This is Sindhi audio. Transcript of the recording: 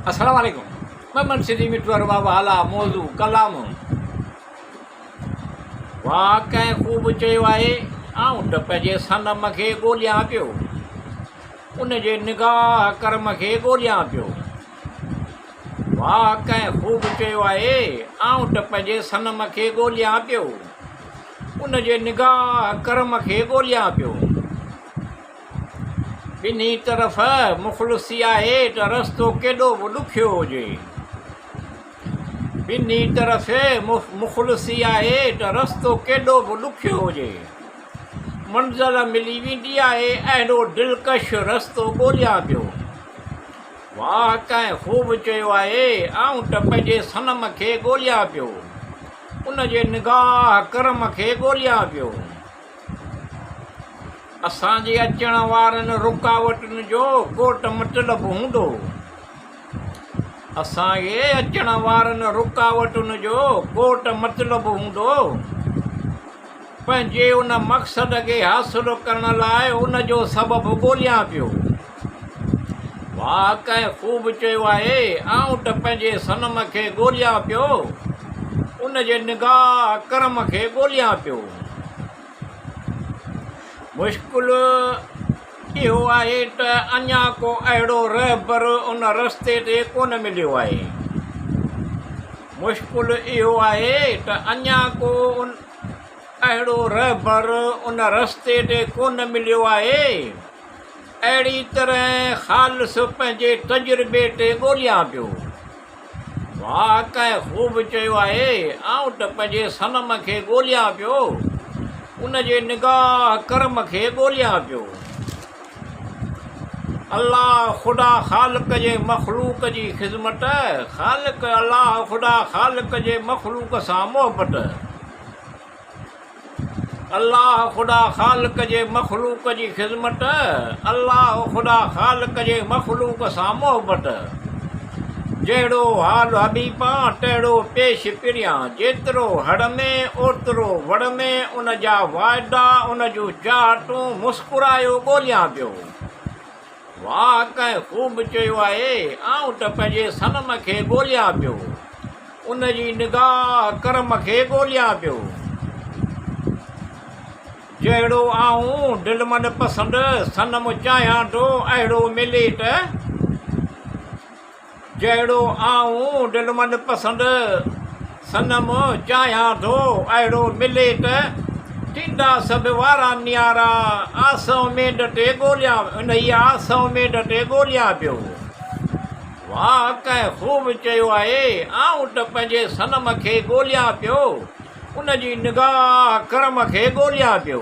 السلام عليڪم محمد سنڌي مٺو ارباب هالا موضوع ڪلام واهه ڪنهن خوب چيو آهي آئون ته پنهنجي صنم کي ڳوليان پيو ان جي نگاهه ڪرم کي ڳوليان پيو واهه ڪنهن خوب چيو آهي آئون ته پنهنجي صنم کي ڳوليان پيو ان جي نگاهه ڪرم کي ڳوليان پيو ٻنهي طرف مخلصي آهي ته رستو ڪيڏو به ڏکيو هجي. ٻنهي طرف مخلصي آهي ته رستو ڪيڏو به ڏکيو هجي. منزل ملي ويندي آهي اهڙو دلڪش رستو ڳوليان پيو. واهه ڪنهن خوب چيو آهي آئون ته پنهنجي صنم کي ڳوليان پيو. ان جي نگاهه ڪرم کي ڳوليان پيو. اسان جي اچڻ وارن رڪاوٽن جو ڪو ته مطلب هوندو. اسان جي اچڻ وارن رڪاوٽن جو ڪو ته مطلب هوندو. پنهنجي ان مقصد کي حاصل ڪرڻ لاء ان جو سبب ڳوليان پيو. واهه ڪنهن خوب چيو آهي، آئون ته پنهنجي صنم کي ڳوليان پيو، ان جي نگاهه ڪرم کي ڳوليان پيو. مشڪل اهو آهي ته اڃا ڪو اهڙو رهبر ان رستي تي ڪونه مليو آهي. مشڪل اهو آهي ته اڃا ڪو اهڙو رهبر ان رستي تي ڪونه مليو آهي. اهڙي طرح خالص پنهنجي تجربي تي ڳوليان پيو. واهه ڪنهن خوب چيو آهي، آئون ته پنهنجي صنم کي ڳوليان پيو، ان جي نگاهه ڪرم کي ڳوليان پيو. الله خدا خالق جي مخلوق جي خذمت، خالق الله خدا خالق جي مخلوق سان محبت. الله خدا خالق جي مخلوق جي خذمت، الله خدا خالق جي مخلوق سان محبت. جهڙو حال حبيبان تهڙو پيش پريان، جيترو هڙ ۾ اوترو وڙ ۾، ان جا واعدا ان جون چاهتون مسڪرايو ڳوليان پيو. واهه ڪنهن خوب چيو آهي، آئون ته پنهنجي صنم کي ڳوليان پيو، ان جي نگاهه ڪرم کي ڳوليان پيو. جهڙو آئون دل من پسند صنم چاهيان ٿو، اهڙو ملي ته. جهڙو آئون دل من پسند صنم چاهيان ٿو اهڙو ملي ته ٿيندا سڀ وارا نيارا آس اميد تي ڳوليان انهيء آس اميد تي ڳوليان پيو. واهه ڪنهن خوب چيو آهي آئون ته پنهنجي صنم کي ڳوليان پيو ان جي نگاهه ڪرم کي ڳوليان پيو.